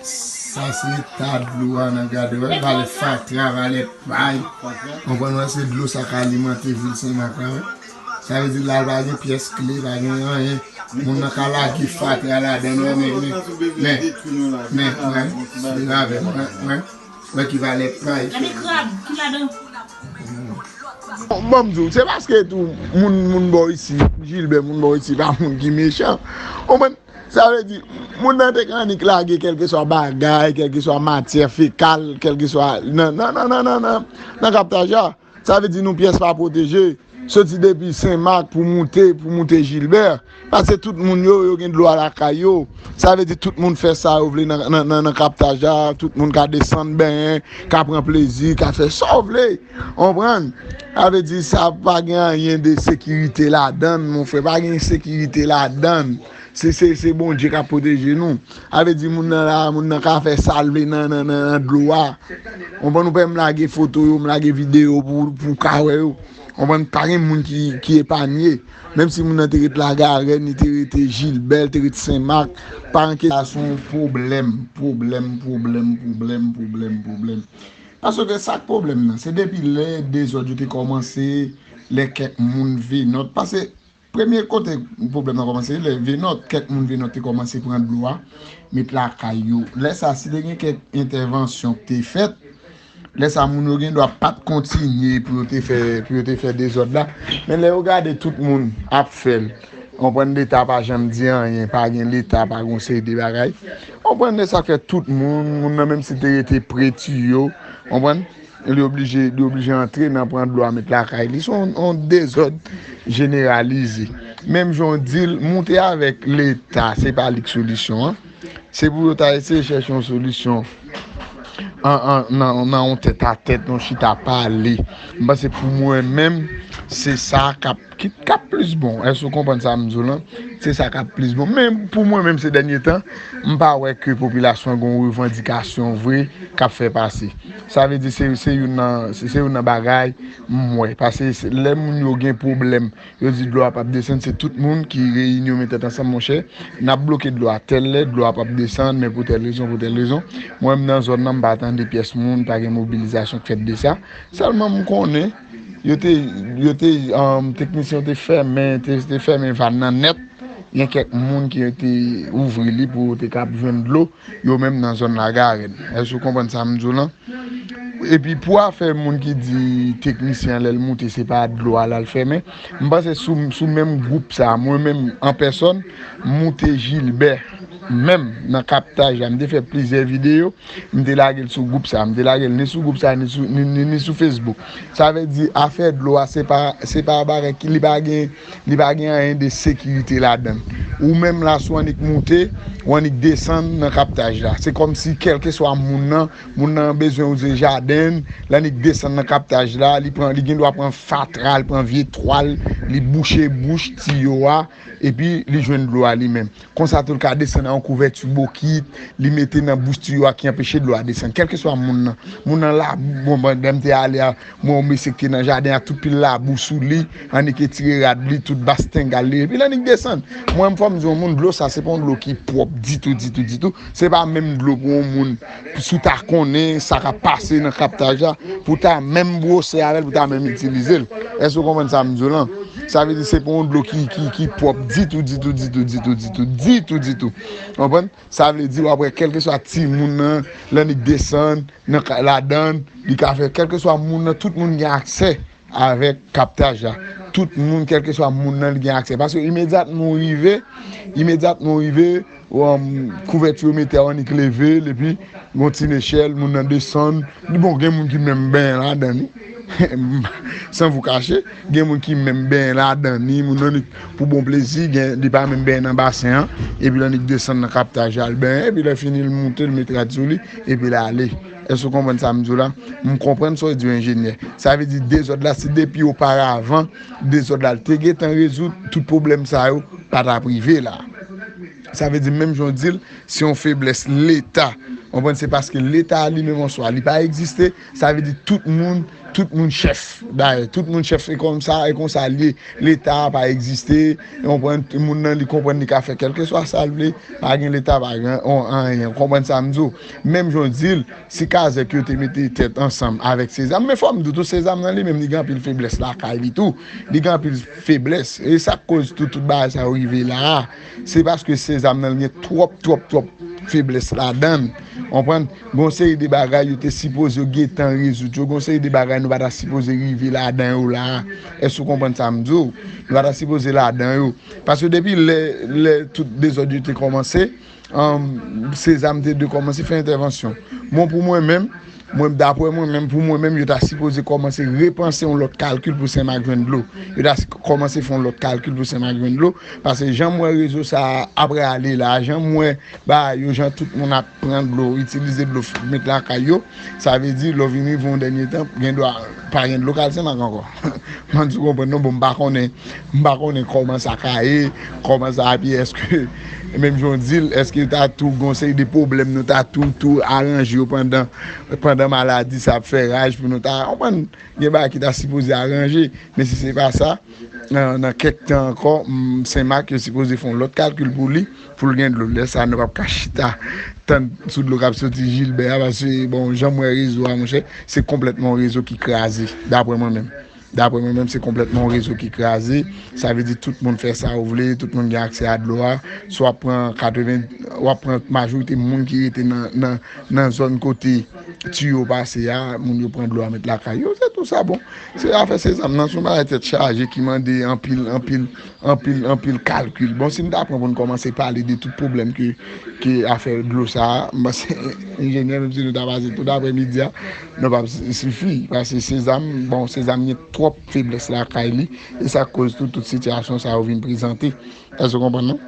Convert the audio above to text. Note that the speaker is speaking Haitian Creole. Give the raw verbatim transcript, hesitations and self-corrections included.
Sa se eta dlo a nan gade, wè, valè fatra, valè pay. Konprann, wè, se dlo sa k alimante vil Senmak la, wè. Sa vle di la pa gen pyès kle, pa gen anyen. Moun nan ka lage fatra ladan, wè, men, men, men, men, wè, se avè, wè, wè, wè ki valè pay. Gade krab ki ladan. Bon, bon, m di w, se paske tou moun, moun bò isi, Jilbè, moun bò isi, pa moun ki mechan. Konprann? Sa vle di, moun nan te ka annik lage kèlkeswa bagay, kèlkeswa matyè fekal, kèlkeswa nan, nan, nan kaptaj la. Sa vle di nou pyès pa pwoteje. Soti depi Senmak pou moute, pou moute Jilbè. Paske tout moun yo, yo gen dlo a lakay yo. Sa vle di tout moun fè sa yo vle nan, nan, nan, nan kaptaj la. Tout moun ka desann benyen, ka pran plezi, ka fè sa w vle. Konprann? Sa vle di sa pa gen anyen de sekirite ladan l, mon frè. Pa gen sekirite ladan l. Se, se, se Bondye k ap pwoteje nou. Sa vle di moun nan la, moun nan ka fè sa l vle nan, nan, nan, nan dlo a. Konprann, ou pè m lage foto yo, m lage videyo pou, pou w ka wè yo. Konprann, pa gen moun ki, ki epanye. Menm si moun nan te ret Lagarèn, li te rete Jilbè, li te ret Senmak, pa gen ke sa se yon pwoblèm, pwoblèm, pwoblèm, pwoblèm, pwoblèm, pwoblèm. Paske sa k pwoblèm nan, se depi lè dezòd yo te kòmanse, lè kèk moun Venòt, paske premye kote pwoblèm nan kòmanse, lè Venòt, kèk moun Venòt te kòmanse pran dlo a, met lakay yo. Lè sa, si te gen kèk entèvansyon ki te fèt, lè sa moun yo gen dwa pa t kontinye pou yo te fè, pou yo te fè dezòd la. Men lè yo gade tout moun ap fè l, konprann Leta pa janm di anyen, pa gen Leta, pa gen yon seri de bagay. Konprann de sa k fè tout moun, moun nan menm si te rete pre tiyo, konprann? Li oblije, li oblije antre nan pran dlo a met lakay li. Se yon, yon dezòd jeneralize. Menm jan w di l, moute avèk Leta, se pa li k solisyon an. Se pou yo ta eseye chèche yon solisyon an, an, nan, nan yon tèt a tèt, yon chita pale. M panse pou mwen menm, se sa k ap ki, k ap plis bon. Èske w konprann sa m di w lan? Se sa k ap plis bon. Men pou mwen menm se dènye tan, m pa wè ke popilasyon an gen yon revandikasyon vre k ap fè pase. Sa vle di se, se youn nan, se, se youn nan bagay m wè. Paske se, lè moun yo gen pwoblèm, yo di dlo a p ap desann, se tout moun ki reyini yo met tèt ansanm, monchè. N ap bloke dlo a tèl lè, dlo a p ap desann, men pou tèl rezon, pou tèl rezon. Mwen menm nan zòn nan, m pa tande pyès moun, pa gen mobilizasyon k fèt de sa. Sèlman m konnen, yo te, yo te, um, teknisyen yo te fèmen, te, te fèmen vàn nan nèt. Gen kèk moun ki te ouvri li pou yo te kab jwenn dlo, yo menm nan zòn Lagarèn. Èske w konprann sa m di w lan? Epi pou afè moun ki di teknisyen an lè l moute se pa dlo a l al fèmen, m panse sou, sou menm gwoup sa, mwen menm an pèsòn, m moute Jilbè, menm nan kaptaj la, m te fè plizyè videyo, m te lage l sou gwoup sa, m te lage l ni sou gwoup sa, ni sou, ni, ni, ni sou Facebook. Sa vle di, afè dlo a, se pa, se pa bagay ki, li pa gen, li pa gen anyen de sekirite ladan l. Ou menm la, si w annik moute, w annik desann nan kaptaj la. Se kòmsi, kèlkeswa moun nan, moun nan bezwen oze jaden l, l annik desann nan kaptaj la, li pran, li gen dwa pran fatra, li pran vye twal, li bouche bouch tiyo a, epi li jwenn dlo a li menm. Konsa tou l ka desann a yon kouvèti bokit, li mete nan bouch tiyo a ki anpeche dlo a desann. Kèlkeswa moun nan, moun nan labou, bon, pandan m te ale a, m wè yon mesye ki te nan jaden ak tout pil labou sou li, annik retire rad li, tout bastèngal li, epi l annik desann. Mwen, fò m di yon moun, dlo sa, se pa yon dlo ki pwòp ditou, ditou, ditou. Se pa menm dlo pou yon moun, si w ta konnen sa k ap pase nan kaptaj la, pou w ta menm bwose avè l, pou w ta menm itilize l. Èske w konprann sa m di w lan? Sa vle di se pa yon dlo ki, ki, ki pwòp ditou, ditou, ditou, ditou, ditou, ditou, ditou. Konprann? Sa vle di w ap wè kèlkeswa timoun nan, l annik desann, nan ka, ladan, li ka fè, kèlkeswa moun nan, tout moun gen aksè avèk kaptaj la. Tout moun, kèlkeswa moun nan, li gen aksè. Paske imedyatman w rive, imedyatman w rive, um, kouvèti yo mete a, w annik leve l, epi gon ti nechèl, moun nan desann. Li bon, gen moun ki menm benyen ladan li. San vou kache, gen moun ki menm benyen ladan li, moun nan li, pou bon plezi, gen, li pa menm benyen nan basen an, epi l annik desann nan kaptaj la, l benyen, epi lè fini, l moute, l met rad sou li, epi l ale. Èske w konprann sa m di w la? M konprann sa w di w, enjenyè. Sa vle di dezòd la, si depi oparavan, dezòd la, l te gentan rezoud, tout pwoblèm sa yo pa t ap rive la. Sa vle di, menm jan w di l, se yon feblès Leta Konprann, se paske Leta li menm an swa, li pa egziste, sa vle di tout moun, tout moun chèf. Dayè, tout moun chèf, e konsa, e konsa l ye. Leta a pa egziste, konprann, moun nan li konprann li ka fè kèlkeswa sa l vle, pa gen Leta, pa gen on, anyen. Konprann sa m di w? Menm jan w di l, si kazèk yo te mete tèt ansanm avèk Sezam, men fò m di w tou, Sezam nan li menm, li gen anpil feblès lakay li tou. Li gen anpil feblès. E sa k koz tou, tout bagay sa yo rive la a, se paske Sezam nan li gen twòp, twòp, twòp feblès ladan l. Konprann? Gon seri de bagay yo te sipoze yo gentan rezoud yo. Gon seri de bagay nou pa ta sipoze rive ladan yo la a. Èske w konprann sa m di w? Nou pa ta sipoze ladan yo. Paske depi lè, lè tout dezòd yo te kòmanse, um, Sezam te dwe kòmanse fè entèvansyon. Bon, pou mwen menm, mwen, daprè mwen menm, pou mwen menm, yo ta sipoze kòmanse repanse yon lòt kalkil pou Senmak jwenn dlo. Yo ta s-, kòmanse fè yon lòt kalkil pou Senmak jwenn dlo. Paske jan m wè rezo sa a ap rale la, jan m wè bagay yo, jan tout moun ap pran dlo, itilize dlo, f-, met lakay yo, sa vle di, lè w vin rive yon dènye tan, gen dwa pa gen dlo k al Senmak ankò. Mwen di w konprann non, bon, m pa konnen, m pa konnen kòman sa ka ye, kòman sa ap ye, èske, menm jan w di l, èske ta tou gon seri de pwoblèm nou ta tou, tou aranje yo pandan, pandan maladi sa ap fè raj pou nou ta, konprann, gen bagay ki ta sipoze aranje, men si se pa sa, nan, nan kèk tan ankò, m, Senmak yo sipoze fè yon lòt kalkil pou li, pou l gen dlo. Lè sa a, nou p ap ka chita tann sou dlo k ap soti Jilbè a, paske, bon, jan m wè rezo a, monchè, se konplètman yon rezo ki kraze, daprè mwen menm. Daprè mwen menm, se konplètman yon rezo ki kraze. Sa vle di tout moun fè sa yo vle, tout moun gen aksè a dlo a. Si w ap pran katreven, w ap pran majorite moun ki rete nan, nan, nan zòn kote tiyo pase a, moun yo pran dlo a met lakay yo, se tou sa. Bon, se afè Sezam nan, se yon bagay tèt chaje ki mande anpil, anpil, anpil, anpil kalkil. Bon, si n ta pran pou n kòmanse pale de tout pwoblèm ke, ke afè dlo sa a, m panse enjenyè, menm si nou ta pase tout aprèmidi a, nou p ap si-, sifi. Paske Sezam, bon, Sezam gen twòp feblès lakay li, e sa k koz tou, tout sitiyasyon sa yo vin prezante. Èske w konprann non?